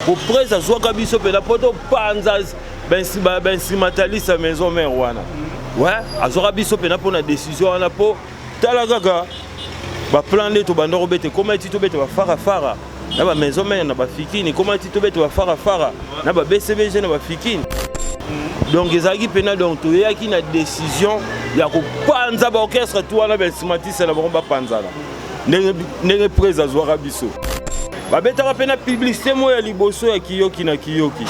Po presse azwaka biso mpena mpo topanza bainstrumentaliste ya maison mare wana. Ouais, azwaka biso mpena mpo na décision wana, mpo tala kaka baplan nde tobanda kobeta, ekoma ti tobeta bafarafara na bamaison mare na bafikini, ekoma ti tobeta bafarafara na babcbg na bafikini. Donc ezalaki mpena, donc toyaki na décision ya kopanza baorchestre tu wana, bainstrumentiste na bango bapanzana. Ndenge prese azwaka biso, babetaka mpe na publicité moko ya liboso ya kiyoki na kiyoki,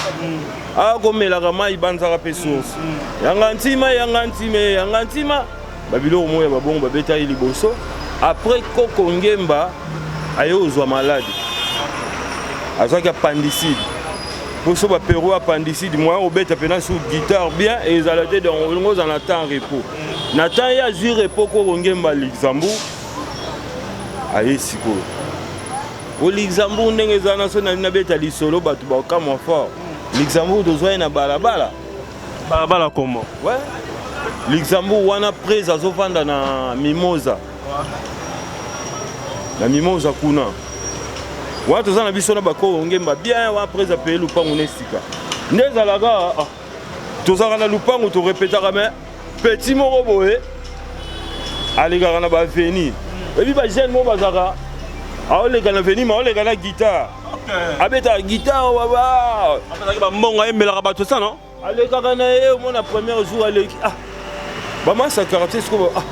akomelaka mai, banzaka mpe source yanga ntima, yanga ntima, yanga ntima, babiloko moko ya babongo babetaki liboso. Après, Koko Ngemba aye kozwa maladi, azwaki appendicite. Mposo bapero appendicite, moyen kobeta mpena sur guitare bien ezala te. Donc olingi ozala na temps repos, na temps ye azwi repos, Koko Ngemba Luxembourg aye sikoyo o Luxembourg. Ndenge eza na so nabeta lisolo, bato bakamwa fort. Luxembourg tozwa ye na balabala. Balabala comment? Ouais, Luxembourg wana prese azovanda na Mimosa, na Mimosa kuna wana toza na biso na bakoko Ngemba bien wana. Prese apeye lupangu na esika nde ezalaka, ah, tozalaka na lupangu, torepetaka. Mais petit moko boye alekaka na baveni, ebi bajeune moko bazalaka, aoleka na veni, ma aoleka na guitare, abetaka guitare baba. Azalaki bambongo, ayemelaka bato sa non? Alekaka na ye, omona premier jour aleki, ah, bamasa quartier sikoyo, ah,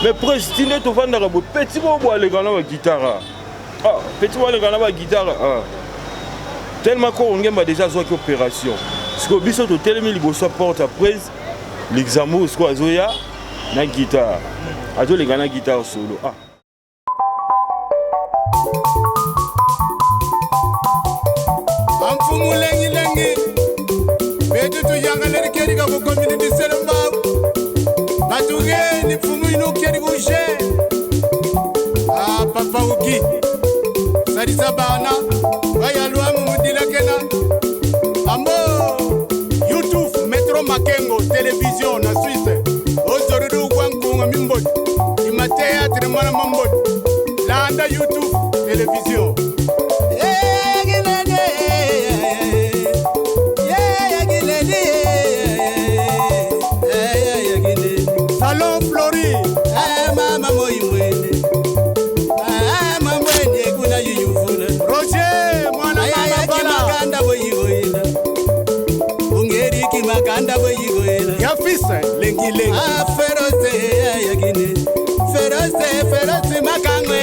mais prese ti nde tovandaka boye, petit moko boye aleka na baguitare, ah, petit moko aleka na baguitare, ah. Tellement Koko Ngemba déjà azwaki opération, sikoyo biso totelemi liboso ya porte ya prese Luxembourg. Sikoyo azoya na guitare, azoleka na guitare solo, ah. Amfumu lengilengi betu tuyangaleri kerika kukomini disele mbau batugeni mfumu inu keri kushe. Ah, papa uki salisa bana bayalwamu mudilakena ambo youtube Metro Makengo Television na Suisse ozorudu gwankunga mimboti imateatre mwana mamboti landa YouTube Television. Salon Flori. Roger mwana mama bala ya fils lengi lengi. Ferose yakine ferose ferose makangwe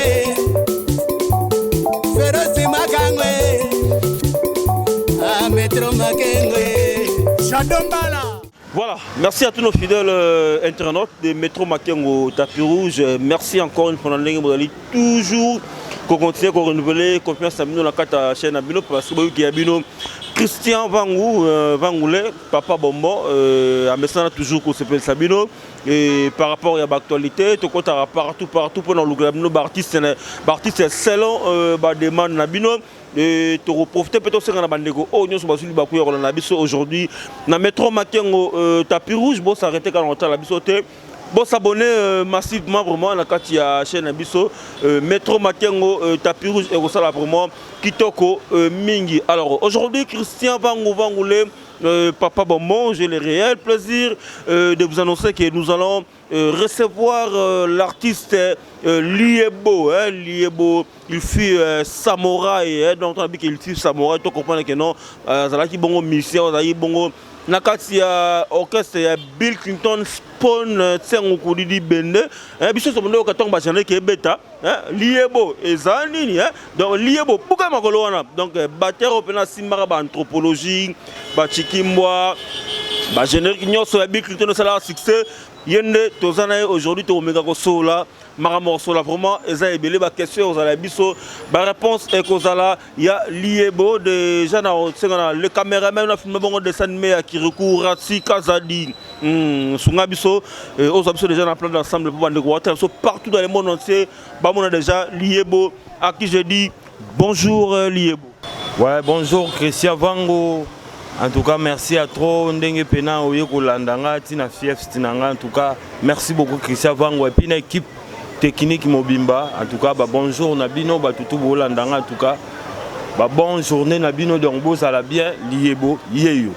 ferose makangwe a Metro Makengwe. Shadombala. Voilà, merci à tous nos fidèles internautes de Metro Makengo Tapis Rouge. Merci encore une fois ndenge bozali toujours kocontinue korenouveler confiance na bino na kati ya chaîne na bino, parce que boyoki ya bino Christian Vangu, Vangoulé, Papa Bonbon, amesana toujours kosepelisa bino. Et par rapport à l'actualité, tokotaka partout partout mpona kolukela bino baartiste, baartiste selon bademande na bino. Et tokoprofite mpe tosenga na bandeko oyo nyonso bazwi libaku ya kolanda biso aujourd'hui na Metro Makengo Tapis Rouge, bosarrete kaka na kotala biso te, bosabonne massivement vraiment na kati ya chaîne na biso Metro Makengo Tapis Rouge, ekosala vraiment kitoko mingi. Alors aujourd'hui, Christian Vangu Vangoulé, Papa Bonbon, j'ai le réel plaisir de vous annoncer que nous allons recevoir l'artiste Liebo, hein, Liebo, il fut samouraï, hein, donc on a dit qu'il fut samouraï, tu comprends que non, azalaki bongo musicien, azalaki bongo na kati ya orchestre ya Bill Clinton Spawn Tsengo Kudidi Bende, hein, biso so bondo katongo ba générique ebeta, hein, Liebo eza nini, hein, donc Liebo buka makolo wana, donc batteur opena simbaka ba anthropologie, ba chikimbwa, ba générique nyonso ya Bill Clinton osala succès, ye nde toza na ye aujourd'hui. Tokomeka kosola makambo, kosola vraiment eza ebele, baquestion ekozala ya biso, baréponse ekozala ya Liebo. Déjà na kosenga na le caméraman na filme bongo dessin animé ya Kirikou Rati Kazadi, sunga biso, ozwa biso déjà na plan d'ensemble mpo bandeko watala biso partout dans le monde entier bamona déjà Liebo, à qui je dis bonjour, Liebo. Ouais, bonjour Christian Vango. En tout cas, merci à trop ndenge pena oye kolanda nga tina fief tina nga. En tout cas, merci beaucoup Christian Vango et puis na équipe technique mobimba. En tout cas, bah bonjour na bino ba tutu bolanda nga. En tout cas, Ba bonne journée na bino, donc bozala bien. Liyebo yeyo.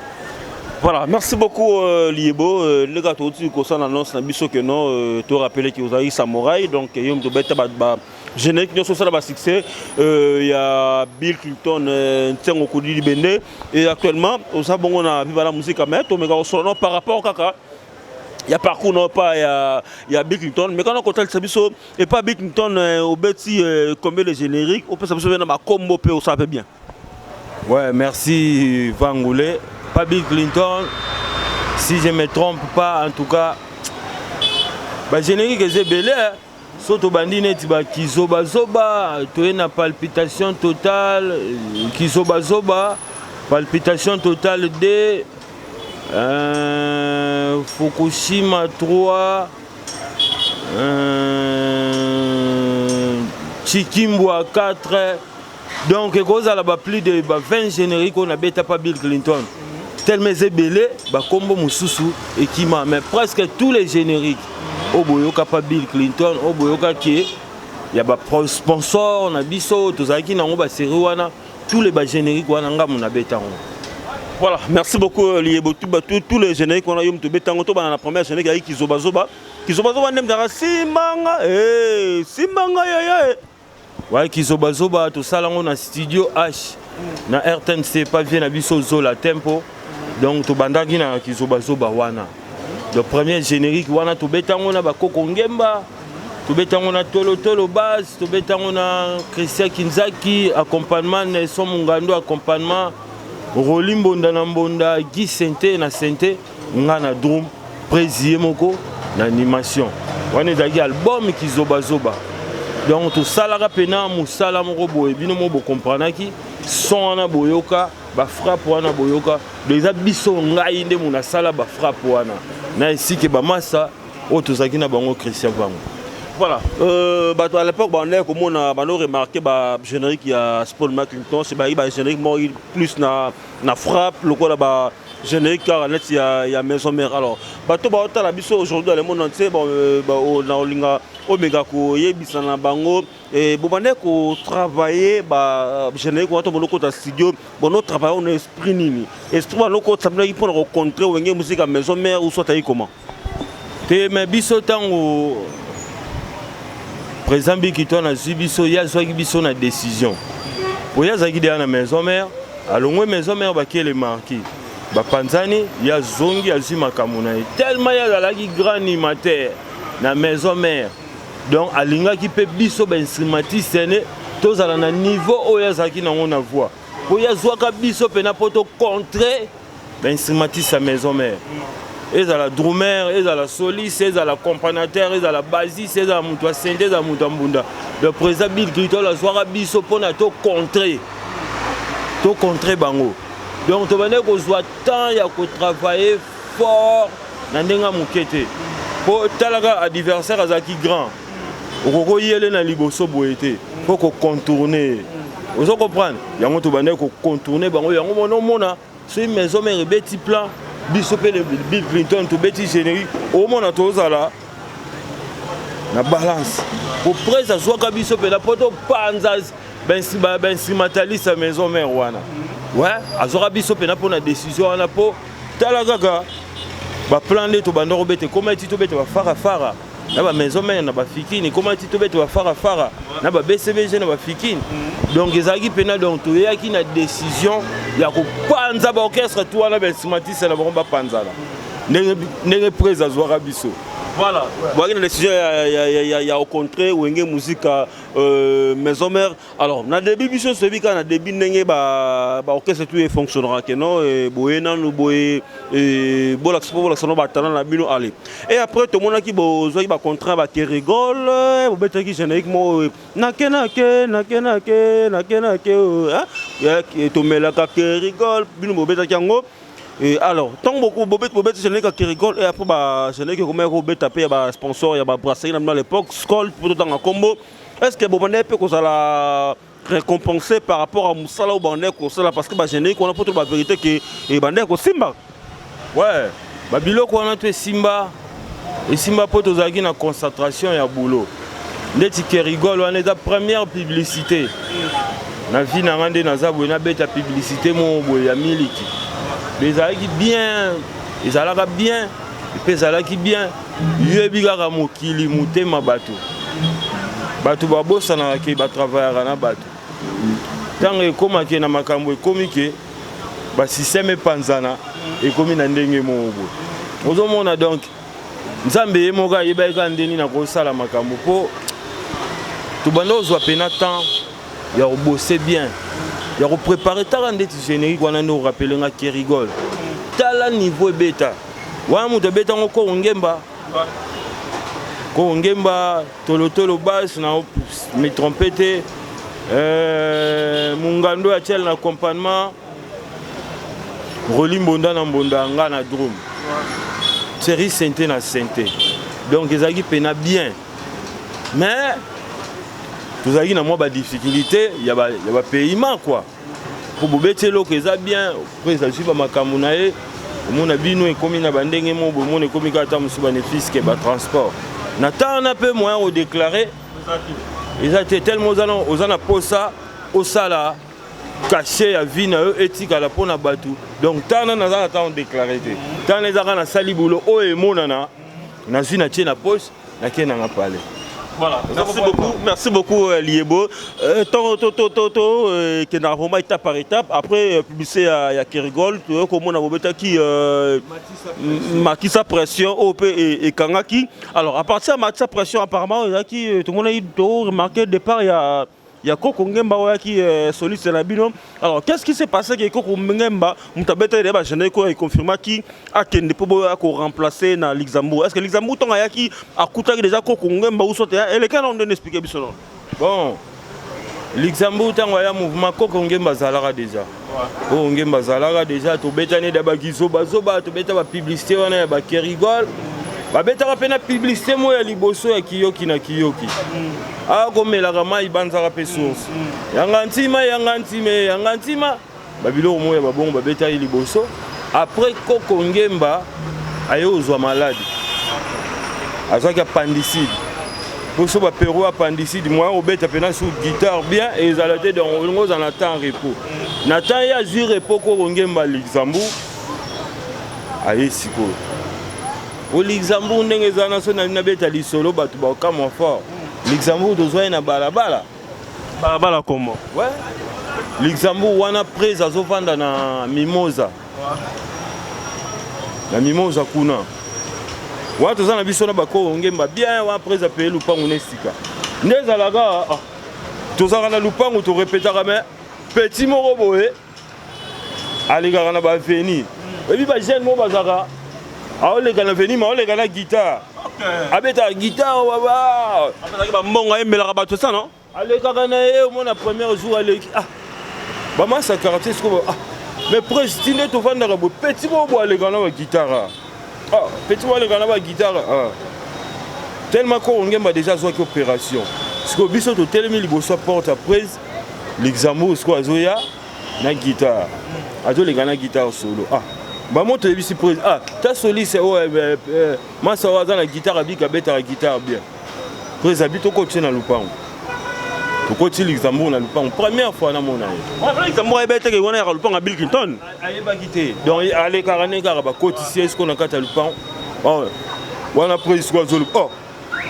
Voilà, merci beaucoup Liebo. Les gars, tout de annonce na biso que non, te rappeler que vous avez samouraï, donc yo mto beta ba, ba générique nyonso ça ba succès. Il y a Bill Clinton, Ntengo Kudili Bende et actuellement oza bongo na Viva la Musique, mais to mega solo par rapport kaka il y a parcours non pas il y a Bill Clinton, mais quand on compte ça biso et pas Bill Clinton obeti combien de génériques on peut ça biso na ba combo pe ça fait bien. Ouais, merci Vangoulé. Pas Bill Clinton, si je me trompe pas, en tout cas, ba générique eza ebele. So tobandi neti bakizobazoba, toye na palpitation totale, kizobazoba, palpitation totale 2, Fukushima 3, Chikimbwa 4. Donc ekozala ba plus de ba 20 générique oyo nabeta pa Bill Clinton, tellement eza ebele, bakombo mosusu ekima, mais presque tous les génériques oyo boyoka pa Bill Clinton, oyo boyokaki ya basponsor na biso, tozalaki nango basérie wana, tous les bagénérique wana ngambo nabeta yango. Voilà, merci beaucoup Liebo. Tous les génériques wana yo moto obetango. Tobana na première générique ayaki Kizobazoba. Kizobazoba nde mutaka simbanga, eh, simbanga yaya. Ouais, Kizobazoba tosala yango na studio H na RTNC, pa vie na biso Zola Tempo. Donc tobandaki na Kizobazoba wana, le premier générique wana tobeta yango na bakoko Ngemba, tobeta yango na Tolotolo Base, tobeta yango na Christian Kinzaki, accompagnement Nelson Mungando, accompagnement Roli Mbonda na Mbonda, Guy Sente na Sente, nga na drum, présie moko na animation. Wana ezalaki album Kizobazoba. Donc tosalaka mpena mosala moko boye, bino mo bokomprenaki son wana, boyoka bafrappe wana, boyoka. Donc eza biso, ngai nde mo nasala bafrappe wana na esike bamasa oyo tozalaki na bango, Christian Vango. Voilà, bato à l'époque bandaki komona, bando remarqué ba générique ya Sport Clinton, c'est ba générique moko plus na frappe lokola ba générique kaka neti ya Maison Mère. Alors bato baotala biso aujourd'hui dans le monde entier, bon, na olinga omeka koyebisa na bango, bobandaki kotravaille ba générique wana to bono kota studio, bono travaille ono esprit nini, esprit bano kota binaki mpona kocontre Wenge Musique ya Maison Mère ou soit ayi comment? Te, me biso ntango président Bikito azwi biso, ye azwaki biso na décision po ye azalaki deya na Maison Mère, alongwe Maison Mère, bakele marquis bapanzani, ye azongi, azwi makambo na ye. Tellement ye azalaki grand animateur na Maison Mère, donc alingaki mpe biso bainstrumentiste ne tozala na niveau oyo azalaki nango na voix, po ye azwaka biso mpena mpo tocontre bainstrumentiste ya Maison Mère, ezala drummer, ezala soliste, ezala accompagnateur, ezala bassiste, ezala moto ya synthé, ezala moto ya mbunda. Le président Bill Clinton azwaka biso mpona tocontre bango. Donc tobandaki kozwa temps ya kotravailler fort na ndenge ya moke te, mpo talaka adversaire azalaki grand, okoki oyele na liboso boye te, mpo kocontourne, ozo comprendre. Yango tobandaki kocontourne bango. Yango mona omona soki Maison Mère ebeti plan, biso mpe Bill Clinton tobeti générique, omona tozala na balance, po prese azwaka biso mpena mpo topanza bainstrumentaliste ya Maison Mère wana. Ouais, azwaka biso mpena mpo na décision wana, mpo tala kaka baplan nde tobanda kobeta, ekoma eti tobeta bafarafara na bamaison mère na bafikini, ekoma ti tobeta bafarafara na babcbg na bafikini. Donc ezalaki mpena, donc toyaki na décision ya kopanza baorchestre tu wana, bainstrumentiste na bango bapanzana ndenge prese azwaka biso. Voilà, boyaki na décision ya au contraire Wenge Musique Maison Mère. Alors na début, biso toyebi kaka na début ndenge baorchestre tu efonctionnera ke non, boye nanu boye, bolakisa mpo bolakisa no batalent na bino. Ale, et après tomonaki bozwaki bacontrat bakerigol, bobetaki générique moko nake nake nake nake nake nake, tomelaka kerigol, bino bobetaki yango. Et alors, tant que bobeti générique ya Kerigol, et après ba générique ekomaki kobeta mpe ya basponsor ya babrasserie na bino à l'époque, Skol, mpo totanga nkombo, est ce que bobandaki mpe kozala récompensé par rapport à mosala oyo bandaki kosala? Parce que bagénérique wana, mpo to bavérité ke ebandaki kosimba. Ouais, babiloko wana to esimba, esimba mpo tozalaki na concentration ya boulot. Ndeti Kerigol wana eza première publicité. Na vie na nga nde naza boye, nabeta publicité moko boye ya miliki. Ezalaki bien, ezalaka bien, mpe ezalaki bien. Yebi kaka mokili, motema bato. Bato babosanaka ke batravaillaka na bato. Ntango ekomaki na makambo, ekomi ke basystème epanzana, ekomi na ndenge moko boye. Ozomona, donc Nzambe ye moko ayebaki kaka ndeni na kosala makambo, mpo tobanda kozwa pena temps ya kobosser bien, ya kopréparer. Taka ndeti générique wana nde orappeler nga Kerigol. Tala niveau ebeta wana, moto abetango Koko Ngemba, Koko Ngemba tolotolo base na me trompe te, mungando ya tiel na accompagnement, Roli Mbonda na Mbonda, nga na drum, Thierry Sente na Sente. Donc ezalaki pena bien, mais tozalaki na mwa badifficulté ya bapaiement quoi, po bobeti eloko eza bien, po ezali bamakambo na ye. Omona bino ekomi na bandenge mo bomona, ekomi kaka ata mosusu banefiske batransport na ntango wana mpe moyen kodéclarer eza te, tellement oza na posa osala cachet ya vie na yo etikala mpona bato. Donc ntango naza na ntango déclare te, ntango ezaka nasali boulot oyo emonana, nazwi, natie na poche, nakei nanga pale. Voilà, merci beaucoup, merci beaucoup Liebo. To to to to to kendaka vraiment étape par étape. Après publicité ya Kerigol, to komona bobetaki Matisa Pression oyo mpe ekangaki. Alors à partir ya Matisa Pression, apparemment ezalaki, tomonaki, to remarqué départ ya Koko Ngemba oyo ayaki soliste na bino. Alors qu'est-ce qui s'est passé ke Koko Ngemba, moto abetaki deya bagénérique oyo, econfirmaki akende mpo boya koremplacer na Luxembourg? Est ce que Luxembourg, ntongo ayaki, akutaki déjà Koko Ngemba ou soit eleki na ndenge? Expliquer biso no. Bon, Luxembourg, ntango aya mouvement, Koko Ngemba azalaka déjà. Koko Ngemba azalaka déjà. Tobetani da bakizobazoba, tobeta bapublicité wana ya bakerigol, babetaka mpe na publicité moko ya liboso ya kiyoki na kiyoki, akomelaka mai, banzaka mpe source yanga ntima, yanga ntima, yanga ntima, babiloko moko ya babongo babetaki liboso. Après Koko Ngemba aye kozwa maladi, azwaki appendicite. Mposo bapero appendicite, moyen obeta mpena sur guitare bien ezala te. Donc olingi ozala na temps repos. Na temps ye azwi repos, Koko Ngemba Luxembourg aye sikoyo o Luxembourg. Ndenge eza na so nabeta lisolo, bato bakamwa fort. Luxembourg tozwa ye na balabala. Balabala comment? Ouais, Luxembourg wana prese azovanda na Mimosa, na Mimosa kuna wana toza na biso na bakoko Ngemba bien wana. Prese apeye lupangu na esika nde ezalaka. Ah, tozalaka na lupangu, torepetaka, mais petit moko boye alekaka na baveni. Oyebi bajeune moko bazalaka, aoleka na veni, ma aoleka na guitare, abetaka guitare baba. Azalaki bambongo, ayembelaka bato esa non? Alekaka na ye. Omona, premier jour aleki, ah, bamasa quartier sikoyo, ah, mais prese ti nde tovandaka boye, petit moko boye aleka na baguitare, ah, petit moko aleka na baguitare, ah. Tellement Koko Ngemba déjà azwaki opération, sikoyo biso totelemi liboso ya porte ya prese Luxembourg. Sikoyo azoya na guitare, azoleka na guitare solo. Ah, bamo toyebisi prese: ah, ta soliste oyo, masa oyo aza na guitare, abika, abetaka guitare bien. Prese abi tokoti na lupango. Tokoti Luxembourg na lupango, première fois namona ye. Luxembourg ayeba eteke wana yaka lupango ya Bill Clinton? Ayebaki te. Donc alekaka ne kaka, bakotisi ye sikoyo na kati ya lupango wana. Prese sikoyo azoloba: oh,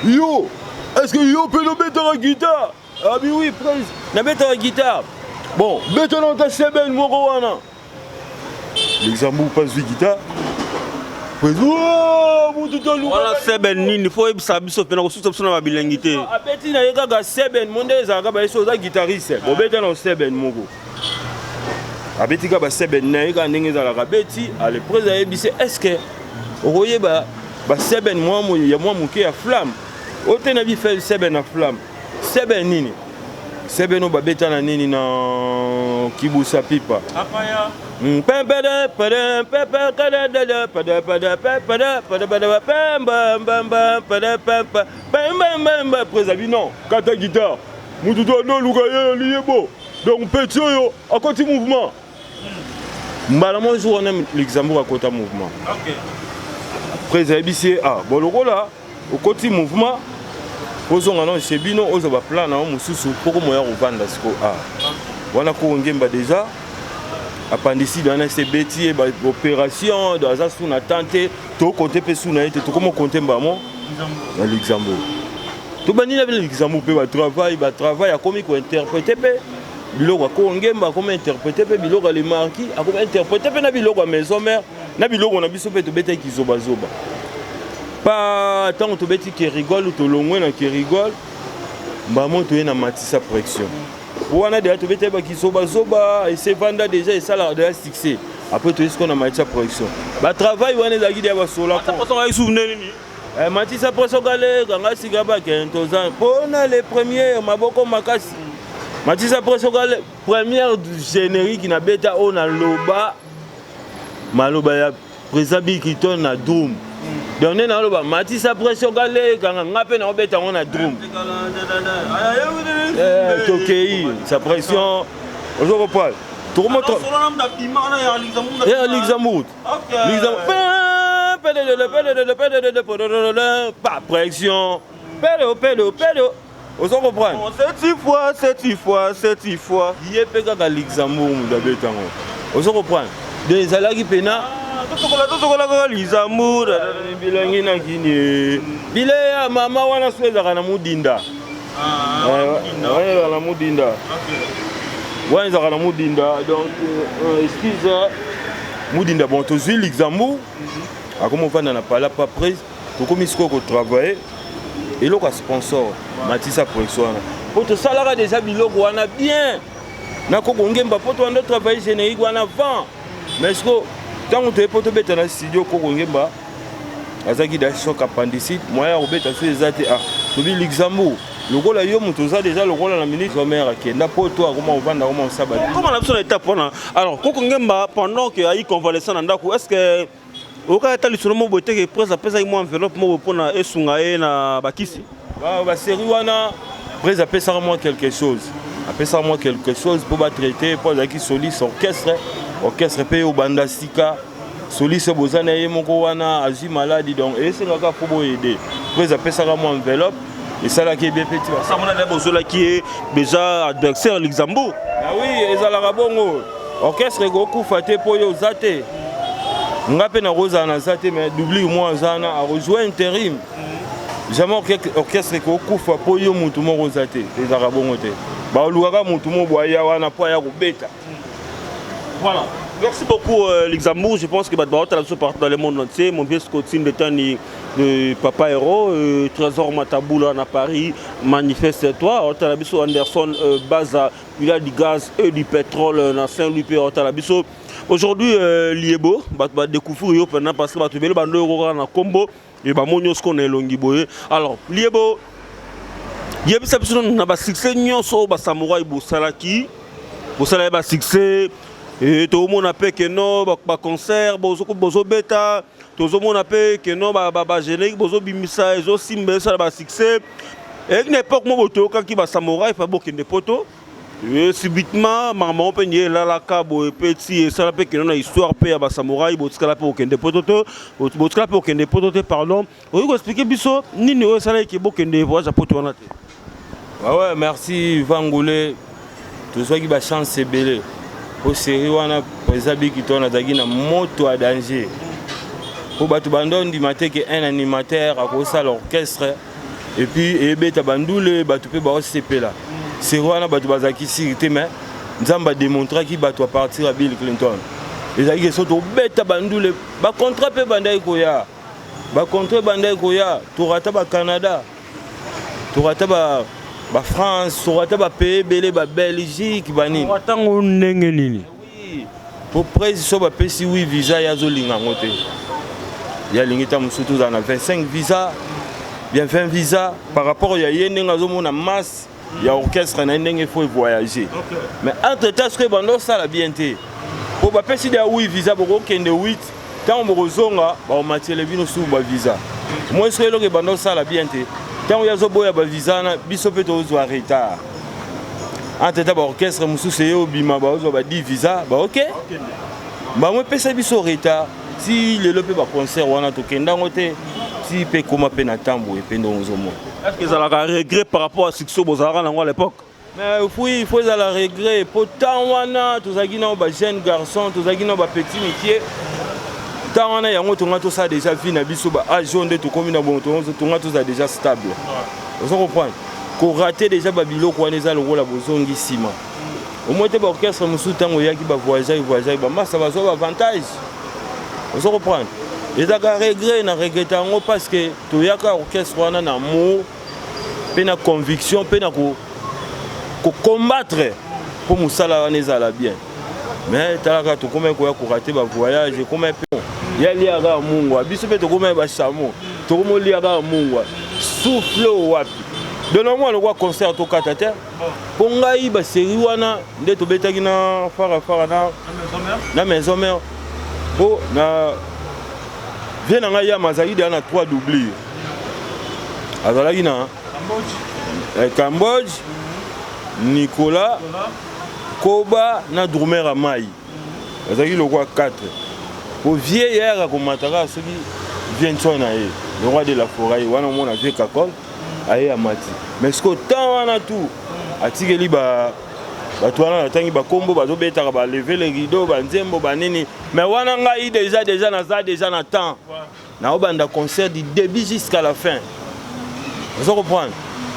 yo, est ce que yo mpe nobetaka guitare? Abi oui, prese, nabetaka guitare. Bon, betana ata seben moko wana. Luxembourg mpe azwi guitare, wana seben nini? Fo oyebisa biso mpena, kosusa biso na babilengi te. Abeti na ye kaka seben mo nde ezalaka baye so oza guitariste, bobeta na seben moko. Abeti kaka baseben na ye kaka ndenge ezalaka, abeti. Ale prese ayebisi: est ce que okoyeba baseben mwa ya mwa moke ya flamme oyo te? Na bife seben na flamme, seben nini? Seben oyo babeta na nini, na kibusa pipa. Pempede pede pepe kede dede pede pede pede pede pede pemba mbamba pede pempe pembe mbembe. Prese abi non, kata guitare, mutu to adoluka ye liyebo. Donc petit oyo akoti mouvement mbala mwa jour wana, Luxembourg akota mouvement. Prese ayebisi ye: ah bon, lokola okoti mouvement, ozonga nano chez bino, ozwa baplan na yo mosusu mpo komoya kovanda sikoyo. Ah. Wana Koko Ngemba déjà appendicite wana esi ebeti ye, baopération, donc aza su na temps te. Tokonte mpe su na ye te, tokoma konte mbamo na Luxembourg. Tobandi na bino Luxembourg mpe batravail, batravail, akomi kointerpréter mpe biloko ya Koko Ngemba, akomi interpréter mpe biloko ya Le Marquis, akomi interpréter mpe na biloko ya Maison Mère, na biloko na biso mpe. Tobetaki zobazoba pa. Ntango tobeti Kerigol, tolongwe na Kerigol, mbamo toye na Matisa Pression. Wana deja tobeti bakizobazoba, esevanda deja, esalaka deja succès. Après toye sikoyo na Matisa Production. Batravail wana ezalaki deja basola. Souvenir nini? Matisa Pression galeka nga sika bakende, toza mpona le premier maboko makasi. Matisa Pression gale, première générique na beta oyo naloba maloba ya président Bill Clinton na drum. Donc nde naloba Matisa Pression galekanga, nga mpe naobeta yango na drum. Tokei sa pression, ozo comprendre? Tokomoto ya Luxembourg, pa pression, pelo pelo pelo, ozo comprendre? Sept fois, sept fois, sept fois. Ye mpe kaka Luxembourg moto abetango, ozo comprendre? Donc ezalaki mpena Tosokola, tosokola kaka Luxembourg. Bilangi na kini bile ya mama wana so ezalaka na mudinda, wana ezalaka na mudinda, wana ezalaka na mudinda. Donc excuse, mudinda. Bon, tozwi Luxembourg, akomi ovanda na pala pa prise. Tokomi sikoyo kotravailler eloko ya sponsor Matisa Production wana, mpo tosalaka déjà biloko wana bien na Koko Ngemba, mpo towanda travailler générique wana avant. Mais sikoyo ntango toye mpo tobeta na studio, Koko Ngemba azalaki da choc appendicite, moyen ya kobeta so eza te. Ah, tobi Luxembourg, lokola yo moto oza déjà lokola na ministre maire, akenda po to akoma kovanda, akoma kosala. Koma na biso na étape wana. Alors Koko Ngemba, pendant que ayi convalescent na ndako, est ce que okaka ata lisolo moko boye teke presse apesaki mwa enveloppe moko mpona esunga ye na bakisi? Basérie wana, presse apesaka mwa quelque chose, apesaka mwa quelque chose mpo batraite, mpo azalaki soliste orchestre. Orchestre mpe obanda sika, soliste boza na ye moko wana azwi maladi, donc esengaka mpo boyede. Presse apesaka mwa enveloppe, esalaki ebe mpe ti. Samona nde bozolaki ye déjà adversaire Luxembourg. Ah oui, ezalaka bongo. Orchestre ekokufa te mpo oyo oza te. Nga mpe nakozala naza te, mais doublure mwa aza wana, akozwa intérim. Jamais orchestre ekokufa mpo yo motu moko oza te. Ezalaka bongo te. Balukaka motu moko boye aya wana mpo aya kobeta. Voilà. Merci beaucoup Luxembourg. Je pense que bato baotala biso partout dans le monde entier. Mon vieux Scotine de Tani de Papa Héros, Trésor Mataboula na Paris, manifeste-toi. Otala biso Anderson Baza, il a du gaz et du pétrole na Saint-Louis pe otala biso. Aujourd'hui Liebo, bato ba découvrir yo pendant parce que bato bele bando yo na kombo et ba moni nyonso na elongi boye. Alors Liebo, yebisa biso na ba succès nyonso oyo ba samouraï bosalaki, bosalaki ba succès e tozomona mpe keno baconcert bozobeta, tozomona mpe keno bagénérique bozobimisa, ezosimba, esala basuccès. Eyaki na époque moko toyokaki basamouraï fa bokende poto. Subitement makambo yango mpe nie elalaka boye mpe ti esala mpe keno na histoire mpe ya basamouraï botikala mpe kokende poto te, botikala mpe kokende poto te. Pardon, okoki koexpliquer biso nini oyo esalaki bokende voyage ya poto wana te? Ah ouais, merci Vangole. Tozwaki bachance ebele po série wana eza biki to nazalaki na moto ya danger, po bato bando ndima te ke un animateur akosala orchestre et puis eyebeta bandule, bato mpe baosepela. Série wana bato bazalaki siri te, mais Nzambe adémontraki bato à partir ya Bill Clinton. Ezalaki ke so tobeta bandule, bacontrat mpe bandaki koya, bacontrat ebandaki koya. Torata baCanada, torata baFrance, torata bapays ebele, baBelgique, banini. Ntango ndenge nini? Po prese so bapesi wi visa, ye azolinga yango te. Ye alingi ta mosusu tozala na 25 visa, bien 20 visa, par rapport ya ye ndenge azomona masse ya orchestre na ye, ndenge faut voyager. Mais entre temps soki ebanda osala bien te, po bapesi deya 8 visa, bokokende 8, ntango bokozonga bakomatiele bino suku bavisa. Moi soki eloko ebanda osala bien te, ntango ye azoboya bavisa wana, biso mpe tozwa retard. Entre temps baorchestre mosusu eye obima, baozwa ba 10 visa, baoke bango, epesa biso retard ti lelo. Mpe baconcert wana tokendango te ti mpe ekóma mpe na ntambo epe ndongo ozomona. Est ce que ezalaka regret par rapport à succès bozalaka nango à l'époque? Mais oui, il faut ezala regret po temps wana tozalaki nao ba jeune garçon, tozalaki nao ba petit mikie. Temps wana yango tonga tosala déjà vie na biso, ba âge oyo nde tokomi na bongo, tonga tozala déjà stable. Ozo comprendre, korater déjà babiloko wana eza lokola bozongi nsima. Omoi te baorchestre mosusu ntango oyaki, bavoyage voyage, bamasa bazwa baavantage. Ozo comprendre, ezalaka regret na regrete yango parce que toyaka orchestre wana na amour mpe na conviction mpe na kocombattre mpo mosala wana ezala bien. Mais talaka, tokomaki koya korater bavoyage, ekomaki mpe ya kaka mungwa. Biso mpe tokomaki bachameau, tokomolia kaka mungwa, souffle oyo wapi. Donc mwa lokwa concert tokata te mpo ngai basérie wana nde tobetaki na farafara na Maison Mère, mpo na vie na ngai yama azalaki deya na 3 doublure. Azalaki na Cambodge, Nicolas Koba na drummer ya mai, azalaki lokwa 4 po vie yayaka komata kaka soki vie ntso na ye, le roi de la forêt wana. Omona vie kakol aye amati, mais siko temps wana tu atikeli bato wana natangi bakombo, bazobetaka balever le rideau, banzembo banini. Mais wana ngai déjà naza déjà na temps, naobanda concert du début jusqu'à la fin. Ozo comprendre,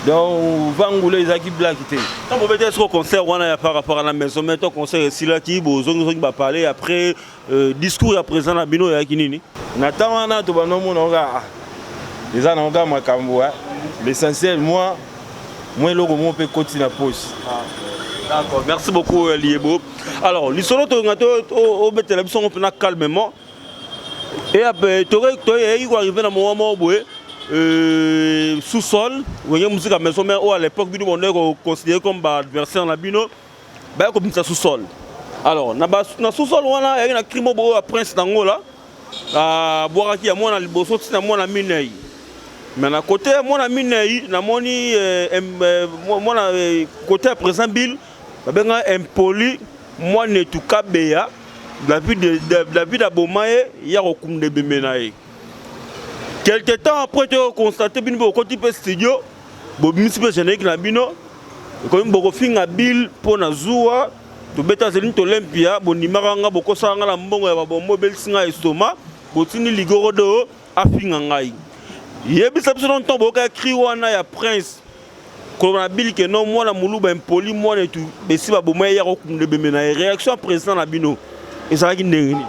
donc vangula ezalaki blague te. Ntango bobetaki soko concert wana ya par rapport à la Maison Mère, to concert esilaki, bozongizongi bapale, après discours ya président na bino oyaki nini? Na ntango wana tobanda omona oka eza nango kaka makambo. L'essentiel, moi mwa eloko moko mpe ekoti na poche. D'accord, merci beaucoup Liebo. Alors, lisolo tolinga to obetela biso ngo mpena calmement. Et après toyei koarriver na moment moko boye, sous-sol Wenge Musica Maison Mère oyo à l'époque bino bonde koconsidérer comme baadversaire na bino, baya kobimisa sous-sol. Alors na sous-sol wana eyaki na cri moko boye ya Prince nango la abwakaki ya mwana liboso ntina mwana minei. Mais na côté ya mwana minei, namoni mwana côté ya président Bill babenga impoli mwana etu Kabeya David, aboma ye ya kokunda ebembe na ye. Quelque temps après, toconstate bino mpe okoti mpe studio, bobimisi mpe générique na bino, ekomi bokofinga Bill mpo na zuwa. Tobeta Zénith Olympia, bondimaka nga, bokosala nga na mbongo ya babombo, obelisi nga estomac, botindi ligorodo afinga ngai. Yebisa biso no, ntongo boyoka cri wana ya Prince koloba na Bill ke no mwana moluba impoli mwana etu besi baboma ye ya kokunda ebembe na ye, réaction ya président na bino ezalaki ndenge nini?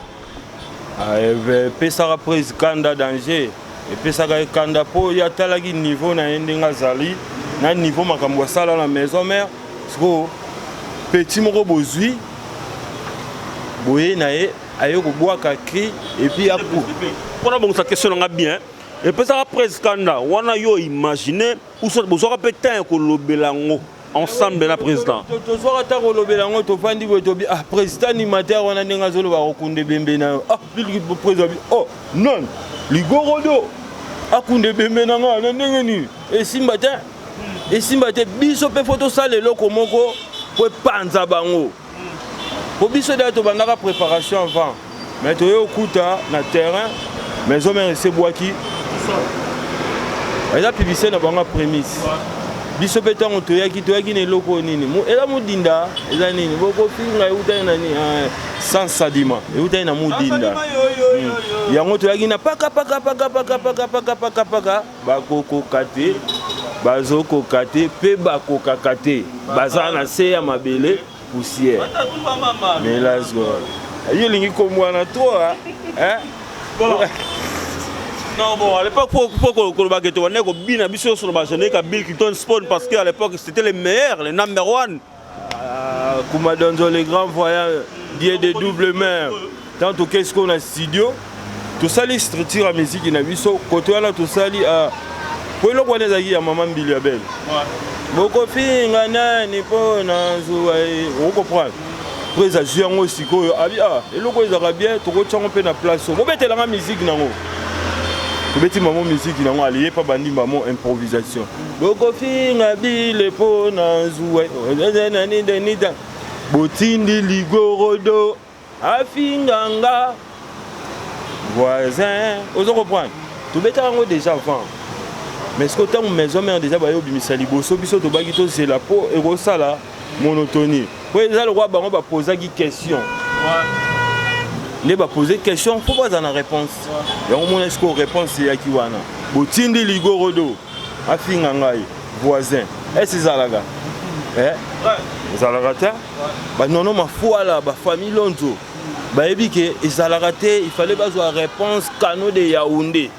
Epesaka prise kanda, danger. Epesaka ye kanda mpo ye atalaki niveau na ye ndenge azali na niveau makambo asala na Maison Mère. Sikoyo petit moko bozwi boye na ye aye kobwaka cri et puis aku Mpona bongisa question nanga bien, epesaka prise kanda wana, yo imagine ou soit bozwaka mpe temps ya kolobela yango ensemble na président? Tozwaka ta kolobela yango. Tovandi boye, tobi: "Ah, président animateur wana ndenge azoloba kokunda ebembe na yo." Ah, président bi: "Oh non, ligorodo akunda ebembe na nga na ndenge nini? Esimba te, esimba te." Biso mpe faut tosala eloko moko po epanza bango, po biso deya tobandaka préparation avant, mais toye okuta na terrain Maison Mère esebwaki, eza publicité na bango prémisse. Biso mpe ntango toyaki, toyaki na eloko nini? Eza modinda, eza nini? Bokofinga eutani na nini? Sans sadima eutani na modinda yango. Toyaki na paka paka paka paka paka paka paka paka, bakokoka te, bazokoka te mpe bakokaka te, baza na se ya mabele, poussière. Mais let's go, yo olingi komwana to? Non, bon, à l'époque, faut que tu vois kobina biso sur le générique à Bill Clinton Spawn, parce qu'à l'époque, c'était les meilleurs, les number one. Ah, Kumadonzo, les grands voyants, Dieu de double main. Tant qu'est-ce qu'on a studio, tosali structure ya musique na biso kote wana, tosali po eloko wana ezalaki ya mama Mbili ya Bele. Bokofinga nani mpo na zuwa? Okocomprendre, po azwi yango sikoyo, abi: "Ah, eloko ezalaka bien, tokotyango mpe na place oyo bobetelanga musique nango." Tobeti mamo musique nango, aliye mpa bandi mamo improvisation: "Bokofinga bile mpo na zuwa nida, botindi ligorodo afinganga voisin." Ozo comprendre, tobetaka yango déjà avant. Mais sikoyo ntango Maison Mère déjà baye obimisa liboso, biso tobaki tozela mpo ekosala monotonie, mpo eza lokola bango bapozaki question nde bapose question, mpo baza na réponse yango. Mona sikoyo réponse eyaki wana, botindi Ligorodo afinga ngai voisin. Ese ezalaka, ezalaka te. Banono mafuala, bafamille Lonzo bayebi ke ezalaka te. Il fallait bazwa réponse. Canon de Yaoundé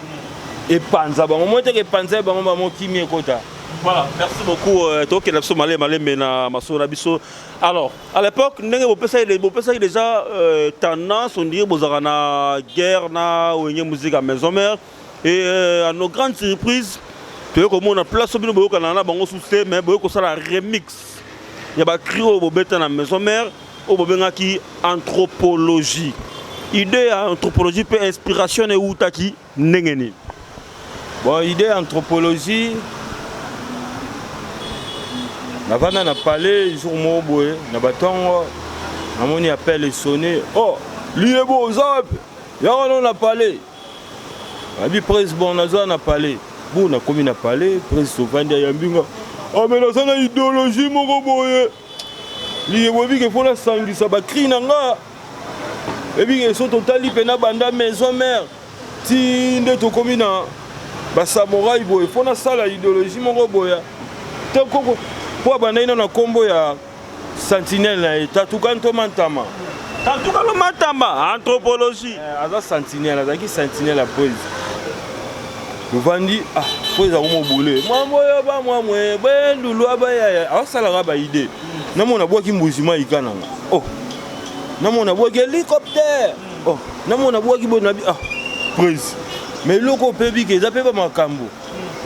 epanza bango mo teke, epanza ye bango bamokimi ekota. Voilà, merci beaucoup. Tokende biso malembe malembe na masolo na biso. Alors, à l'époque, ndenge bopesaki déjà tendance, on dirait bozalaka na guerre na Wenge Musique à Maison Mère. Et à nos grandes surprises, toye komona place oyo bino boyokana na bango susu te, mais boye kosala remix ya bacri oyo bobeta na Maison Mère, oyo bobengaki Anthropologie. Idée ya Anthropologie mpe inspiration eutaki ndenge nini? Bon, idée Anthropologie, navanda na palais jour moko boye na batongo, namoni appel esonné: "Oh, Liyebo, oza wapi? Yaka no na palais." Abi presse: "Bon, naza na palais." Bu nakomi na palais, presse tovandi, ayambi nga: "Oh, mais naza na idéologie moko boye, Liyebo, ebike mpo nasangisa bacri na nga. Ebike so totali mpe banda Maison Mère ti nde tokomi na basamouraï boye, mpo nasala idéologie moko boye te koko." Mpo abandaki nano na nkombo ya sentinelle na ye, Tatuka Ntoma Ntama. Tatuka Ntoma Ntama, Anthropologie. Aza sentinelle, azalaki sentinelle ya prise. Tovandi, ah, po eza komobule mwamboyo bamwamwe bendulu abayaya, aosalaka baidée. Namona bwaki mbuzima ika nanga, oh, namona bwaki hélicoptère, oh, namona bwaki boye. Nabi: "Ah, prise, mais eloko mpe bike eza mpe bamakambo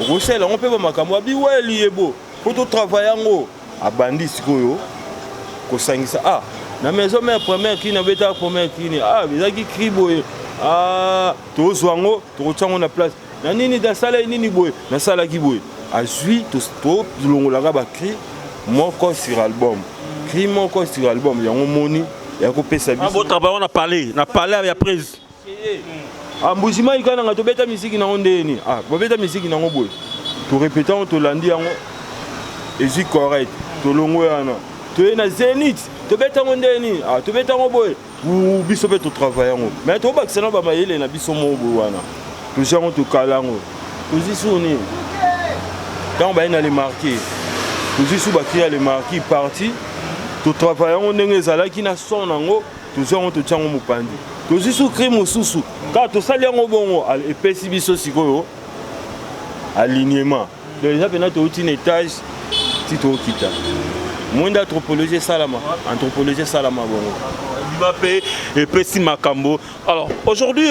okosala yango mpe bamakambo." Abi: "Weli yebo mpo totravaille yango." Abandi sikoyo kosangisa. Ah, na Maison Mère, première cri nabetaka, première cri, ah, ezalaki cri boye. Ah, tozwa yango, tokotia yango na place na nini, nasalaki nini boye, nasalaki boye. Azwi, tolongolaka bacri moko sur album, cri moko sur album. Yango moni ya kopesa biso. Botravaille na palais, na palais ya prise. Ah, mbuzima ika nanga, tobeta misiki nango ndeni. Ah, bobeta misiki nango boye, torépéter yango, tolandi yango, ezwi correct. Tolongo wana, toye na Zénith, tobeta yango ndeni. Ah, tobeta yango boye, biso mpe totravaille yango, mais tobakisa na bamayele na biso moko boye. Wana tozwi yango, tokala yango, tozwi su nini. Ntango baye na Le Marquis, tozwi su bacri ya Le Marquis parti, totravaille yango ndenge ezalaki na son nango, tozwi yango, totia yango mopanzi. Tozwi su cri mosusu kaka, tosali yango bongo, epesi biso sikoyo alignement. Donc eza mpena touti na étage ti tookita mwinda. Anthropologie esalama, Anthropologie esalama bongo. Bima mpe epesi makambo. Alors aujourd'hui,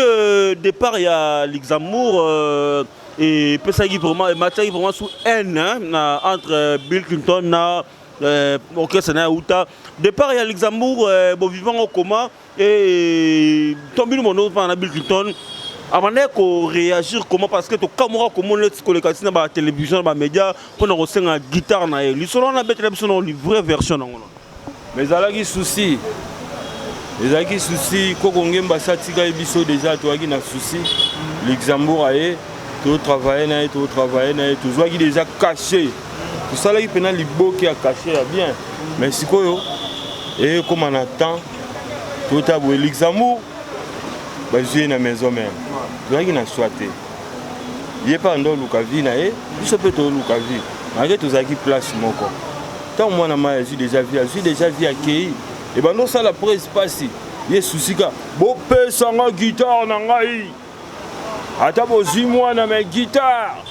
départ ya Luxembourg epesaki vraiment, ematiaki vraiment sous haine, hein, na entre Bill Clinton na orchestre na ya uta. Départ ya Luxembourg, bovivant ngo comment? Et tombini mono mpana na Bill Clinton abandaki koréagir comment? Parce que tokamwaka komona neti koleka ntina batélévision na bamédia mpona kosenga guitare na ye. Lisolo wana, abetela biso na vraie version nango. Mais ezalaki souci, ezalaki souci. Koko Ngemba asi atikali biso déjà, toyaki na souci. Luxembourg aye, totravaille na ye, totravaille na ye, tozwaki déjà cachet, tosalaki mpena liboke ya cachet ya bien. Mais sikoyo ekóma na temps tota boye, Luxembourg bazwi ye na Maison Mère, tozalaki na swa te. Ye mpe ando oluka vie na ye, biso mpe toluka vie, malgré tozalaki place moko. Ntango mwana mai azwi déjà vie, azwi déjà vie, akei, ebanda osala prese mpasi. Ye susika: "Bopesanga guitare na ngai, ata bozwi mwana, mais guitare."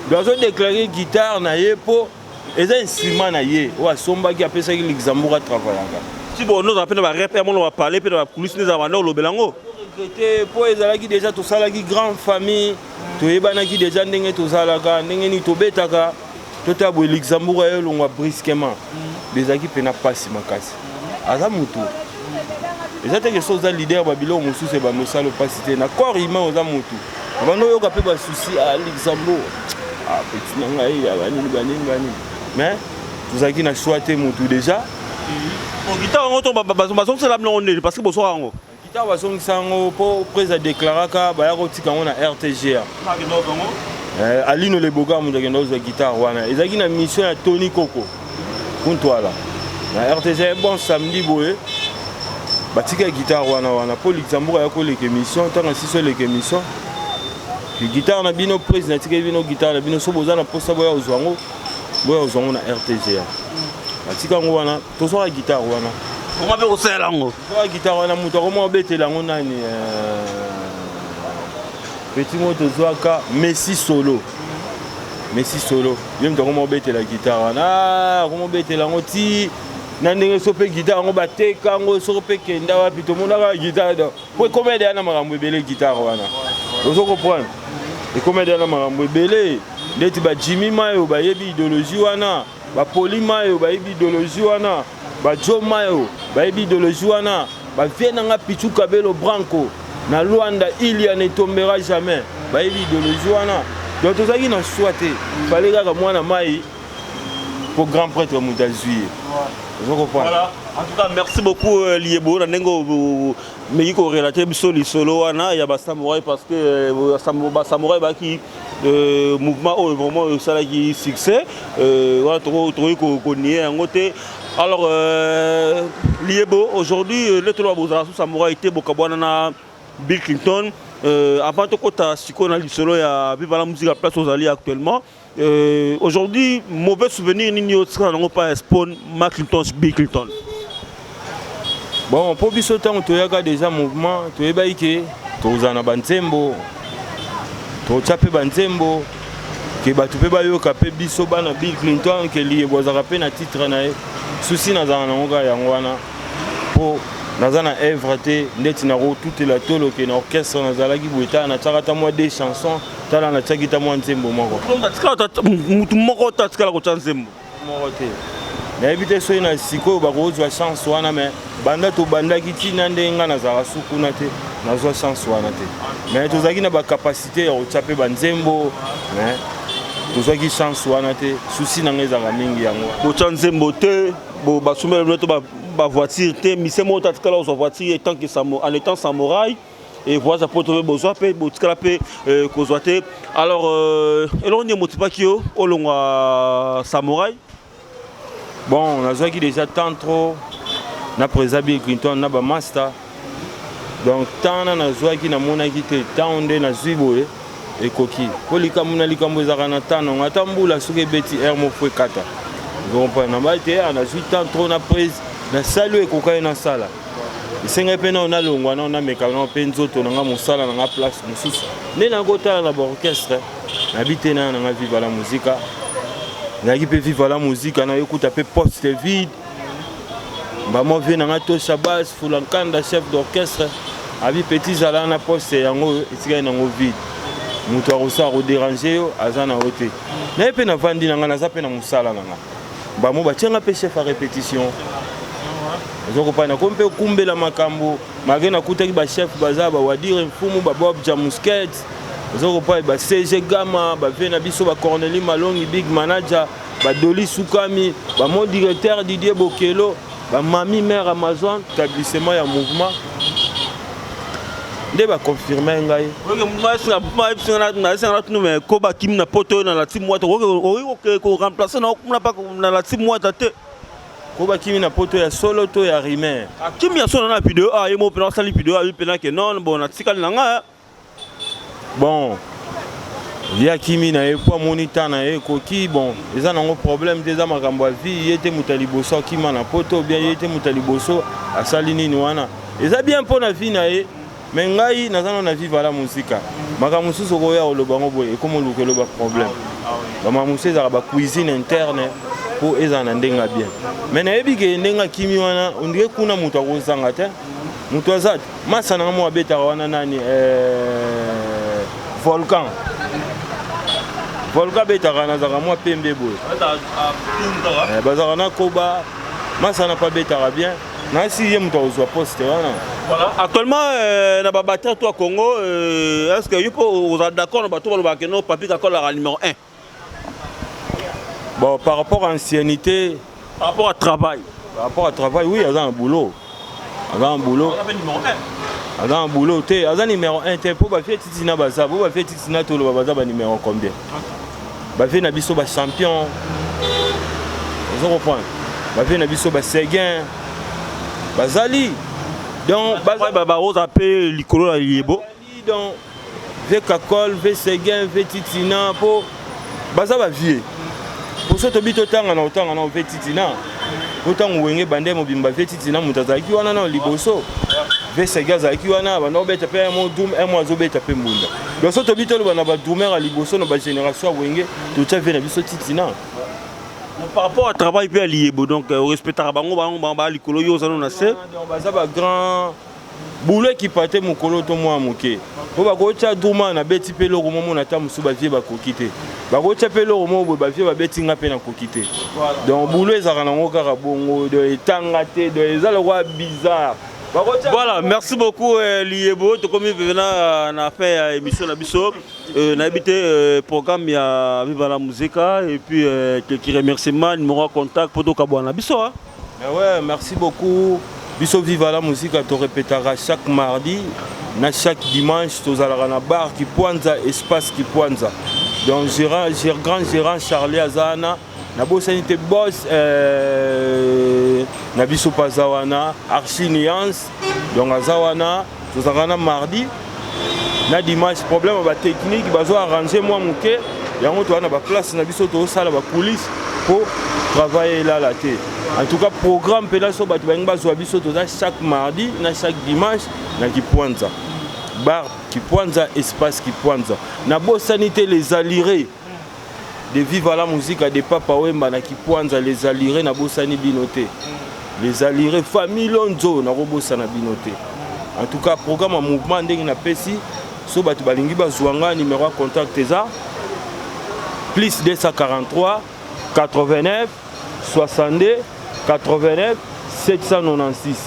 Do azodéclarer guitare na ye mpo eza instrument na ye oyo asombaki, apesaki Luxembourg atravaillaka. Ti bon, nozala mpe na barep ya mona bapale mpe na bakulisi nde ezala banda olobela yango. Regretter mpo ezalaki déjà, tosalaki grande famille, toyebanaki déjà ndenge tozalaka, ndenge nini tobetaka. Tota boye, Luxembourg aye elongwa brusquement, ezalaki mpena mpasi makasi. Aza motu, eza teke so oza leader, babiloko mosusu ebanda osala mpasi te na corps humain. Oza motu, abanda oyoka mpe basusi a Luxembourg, ah, petit na ngai ya banini banini banini. Mais tozalaki na choix te, motu déjà. Guitare yango to bazongisela bilongo ndeni? Parce que boswaka yango. Guitare bazongisa yango mpo prese adéclaraka, baya kotika yango na RTGA. Alino Leboga moto akenda kozwa guitare wana. Ezalaki na mission ya Tony Koko Kuntwala na RTG. Bon samedi boye batika guitare wana wana mpo Luxembourg aya koleka émission. Ntango asisi oleka émission, guitare na bino, président atikaki bino guitare na bino, so boza na mposa, boya kozwa yango, boya kozwa yango na RTGA. Batika yango wana, tozwaka guitare wana. Koma mpe kosalela yango? Tozwaka guitare wana. Moto akoma obetela yango nani? Petit moko tozwaka, Messi Solo, Messi Solo, ye moto akoma obetela guitare wana. Akoma obetela yango ti na ndenge so mpe guitare yango bateka yango, soko mpe kenda wapi, tomonaka guitare po ekoma edeya na makambo ebele. Guitare wana, ozo comprendre, ekoma edeya na makambo ebele, ndeti bajimi mayo bayebi idéologie wana, bapoli mayo bayebi idéologie wana, bajo mayo bayebi idéologie wana, bavie nanga Pichu Kabelo Branco na Lwanda, Ilia ne tombera jamais, bayebi idéologie wana. Donc tozalaki na swa te, fale kaka mwana mai po grand prêtre moto azwi ye, ozo comprendre. Voilà. En tout cas, merci beaucoup Liebo na ndenge meki korelater biso lisolo wana ya basamouraï, parce que basamouraï baki mouvement oyo vraiment esalaki succès wana, tokoki konier yango te. Alors Liebo, aujourd'hui nde toloba bozala so samouraï te, bokabwana na Bill Clinton. Avant tokota sikoyo na lisolo ya Viva la Musique, place ozali actuellement aujourd'hui, mauvais souvenir nini otikala nango pa Spawn Maclinton Bill Clinton? Bon, mpo biso ntango toyaka déjà mouvement, toyebaki ke tozala na banzembo, totya mpe banzembo ke bato mpe bayoka mpe biso bana Bill Clinton, ke Liyebo azalaka mpe na titre na ye. Susi nazala nango kaka yango wana, mpo naza na œuvre te ndeti nakotutela tolo ke na orchestre nazalaki boye. Tala, natiaka ta mwa deux chansons, tala, natiaki ta mwa nzembo moko. Mutu moko te atikala kotya nzembo? Moko te. Nayebi te soki na sikoyo bakozwa chance wana, mais banda tobandaki ntina ndenge ngai nazalaka su kuna te, nazwa chance wana te. Mais tozalaki na bacapacité ya kotya mpe banzembo, mais tozwaki chance wana te. Susi na ngai ezalaka mingi yango. Botya nzembo te, basombela bino to bavoiture te, mise moko te atikala kozwa voiture tant que en étant samouraï, et voyage poto mpe bozwa mpe botikala mpe kozwa te. Alors eloko nini motipaki yo olongwa samouraï? Bon, nazwaki déjà temps trop na président Bill Clinton na bamaster. Donc temps wana nazwaki, namonaki te temps nde nazwi boye ekoki, mpo likambo na likambo ezalaka na temps nango. Ata mbula soki ebeti aire mofo ekata, comprendre. Nabai te, nazwi temps trop na prise, nasali oyo ekokaki nasala. Esengai mpe nao nalongwa, nao nameka nao mpe nzoto na nga, mosala na nga place mosusu nde nakotala na baorchestre. Nabi te, na nanga Viva la Musica, nayaki mpe Viva la Musica, nayokuta mpe poste vide. Bamo vie nanga Tosha Bas Fulankanda, chef d'orchestre, abi: "Petit, zala na poste yango etikali nango vide, moto akosala kodéranger yo aza na yo te." Naye mpe navandi na nga, naza mpe na mosala na nga. Bamo batianga mpe chef ya répétition, ozokopa nakomi mpe okumbela makambo malgré nakutaki bachef baza bawadire mfumu, babob Jamusket, ozokopa ba CG Gama, bavie na biso bacorneli Malongi, big manager, badoli Sukami, bamo directeur Didier Bokelo, bamami mare Amazon. Établissement ya mouvement nde baconfirme ngai. Naesengana tunu me ko bakimi na poto oyo na la team Wata, okoki koremplacer na kuna mpa na la team Wata te? Ko bakimi na poto ya solo to ya rumeur? Akimi ya solo na video a ye mo mpena asali video abi mpena ke non, bon, natikali na ngai. Bon, ye akimi na ye po amoni ta na ye ekoki. Bon, eza nango problème te, eza makambo ya vie. Ye te moto ya liboso akima na poto, bien ye te moto ya liboso asali nini wana, eza bien mpo na vie na ye. Mais ngai naza nano na Viva la Musica. Makambo mosusu okoya koloba yango boye, ekoma oluka eloba problème. Bamakambo mosusu ezalaka bacuisine interne mpo ezala na ndenge ya bien. Mais nayebi ke ndenge akimi wana, ondire kuna moto akozanga te, moto aza te. Masa nanga mo abetaka wana nani, Volcan, Volcan abetaka, nazalaka mwa pembe boye, bazalaka na koba masa na mpe abetaka bien. Nasi ye moto akozwa poste wana. Voilà. Actuellement, na babatteur to ya Congo, est ce que yo mpo ozala d'accord na bato balobaka ke no Papi Kakolaka numéro 1? Bon, par rapport à ancienneté. Par rapport à travail. Par rapport à travail, oui, aza na boulot, aza na boulot. Numéro 1. Aza na boulot te, aza numéro 1 te, mpo bavieux Titina baza bo, bavieux Titina toloba baza banuméro combien? Bavieux na biso bachampion, ozo comprendre? Bavieux na biso baseguin bazali, donc baoza mpe likolo ya Liyebo. Donc vieux Kakol, vieux Seguin, vieux Titina, mpo baza bavieux. Poso tobi totanga na otanga na vieux Titina, po ntango Wenge bande mobimba, vieux Titina moto azalaki wana na liboso, vieux Seguin azalaki wana, banda kobeta mpe mo drum mo, azobeta mpe mbunda. Donc so tobi toloba na badrummer ya liboso na bagénération ya Wenge, totya vieux na biso Titina. Par rapport à travail mpe ya Liyebo, donc orespectaka bango, bango baa likolo, yo oza no na se. Baza bagrand boulot, ekipa te mokolo to mwa moke, mpo bakotya drummer nabeti mpe eloko momona, ata mosusu bavieux bakoki te, bakotya mpe eloko moko boye, bavieux babeti, nga mpe nakoki te. Donc boulot ezalaka nango kaka bongo, donc etanga te, donc eza lokola bizarre. Voilà, merci beaucoup Liyebo. Tokomi mpena na fin ya émission na biso. Nayebi te programme ya Viva la Musica et puis quelques remerciements, numéro ya contact mpo tokabwana na biso. Mais ouais, merci beaucoup. Biso Viva la Musica, torépétaka chaque mardi na chaque dimanche, tozalaka na bar Kipwanza, espace Kipwanza. Donc gérant, grand gérant Charlie aza wana, nabosani te boss na biso mpe aza wana, Archi Nuance. Donc aza wana, tozalaka na mardi na dimanche. Problème ya batechnique, bazo arrange mwa moke yango, toza na baplace na biso, tozosala bacoulisse mpo travail elala te. En tout cas, programme mpena so bato balingi bazwa biso, toza chaque mardi na chaque dimanche na Kipwanza, bar Kipwanza, espace Kipwanza. Nabosani te les alirés de Viva la Musica de Papa Wemba na Kipwanza, les alirés, nabosani bino te. Les alirés, famille Lonzo, nakobosana bino te. En tout cas, programme ya mouvement ndenge napesi so, bato balingi bazwa nga, numéro ya contact eza plus 243 89 62 89 796,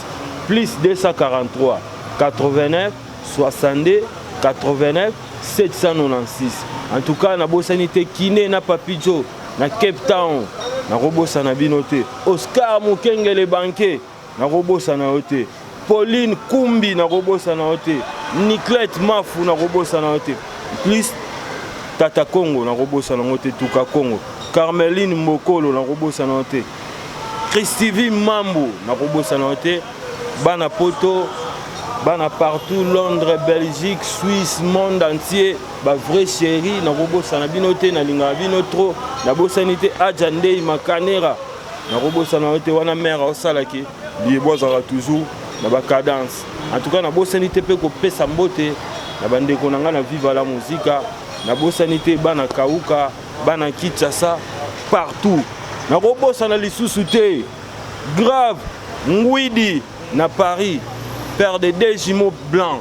plus 243 89 62 89 796. En tout cas, nabosani te Kine na Papi Jo na Cape Town, nakobosana bino te. Oscar Mokengele banke, nakobosana yo te. Pauline Kumbi, nakobosana yo te. Niclete Mafu, nakobosana yo te. Plus Tata Congo, nakobosana yango te. Tuka Congo, Carmeline Mbokolo, nakobosana yo te. Christivi Mambu, nakobosana yo te. Bana Poto, bana partout, Londres, Belgique, Suisse, monde entier, bavrai chéri, nakobosana bino te, nalingaka bino trop. Nabosani te Aja Ndei Makanera, nakobosana yo te. Wana mare aosalaki Liyebo, azalaka toujours na bacadence. En tout cas, nabosani te mpe kopesa mbote na bandeko na ngai na Viva la Musica. Nabosani te bana Kauka, bana Kinshasa, partout. Nakobosana lisusu te Grave Ngwidi na Paris, père de deux jumeaux blancs.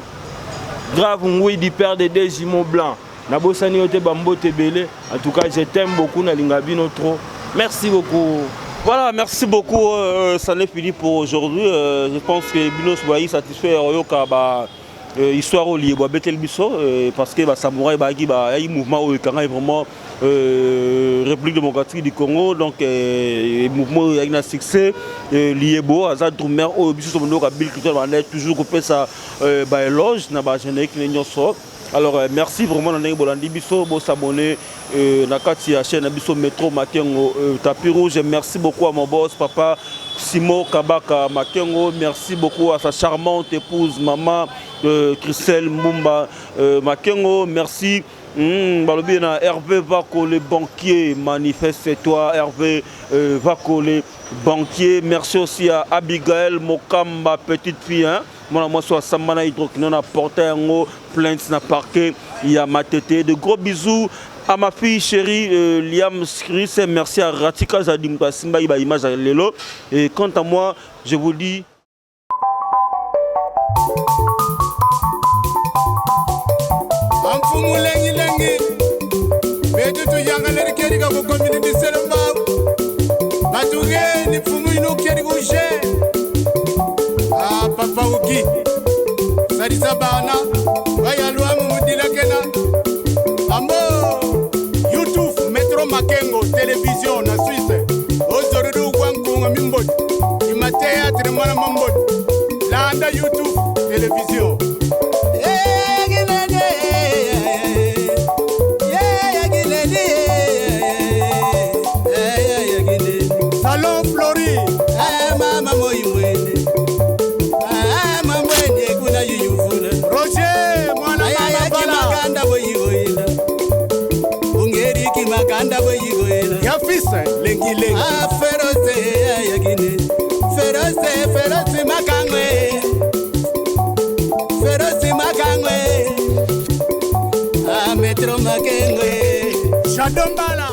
Grave Ngwidi, père de deux jumeaux blancs, nabosani yo te. Bambote ebele. En tout cas, je t'aime beaucoup, nalinga bino trop. Merci beaucoup. Voilà, merci beaucoup. Ça n'est fini pour aujourd'hui. Je pense que bino soyez satisfait. Oyoka ba histoire oyo Liyebo abeteli biso, parce que basamouraï bayaki, bayaki mouvement oyo ekangaki vraiment République démocratique du Congo. Donc mouvement oyo eyaki na succès. Liyebo aza drummer oyo biso tomondoka Bill Clinton banda toujours kopesa baéloge na bagénérique ne nyonso. Alors merci vraiment na ndenge bolandi biso. Bosabonner na kati ya chaîne na biso Métro Makengo, tapis rouge. Merci beaucoup à mon boss, papa Simon Kabaka Makengo. Merci beaucoup à sa charmante épouse, maman Christelle Mbumba Makengo. Merci. Balobi na Hervé Vako le banquier, manifeste-toi Hervé Vako le banquier. Merci aussi à Abigail Mokamba, petite fille, hein? Mwana mwasi oyo asamba na hydroquinone, na porte yango plainte na parquet ya Matete. De gros bisous à ma fille chérie Liam Chris. Merci à Ratika Zadim Simba ba image ya lelo. Et quant à moi, je vous dis Amfumu lengilengi betutu yangaleri kerika kukomini disele mbau batugeni mfumu inu keri kushe. Ah, papa uki salisa bana bayalwamu mudilakena ambo YouTube Metro Makengo Télévision na Suisse ozorudu gwankunga mimboti imateatre mwana mamboti landa YouTube Télévision. Makanda boyigoela. Ya fils lengi lengi. Ah, Ferose ayakine. Ferose, Ferose Makangwe. Ferose Makangwe. Ah, Metro Makengwe. Shadombala.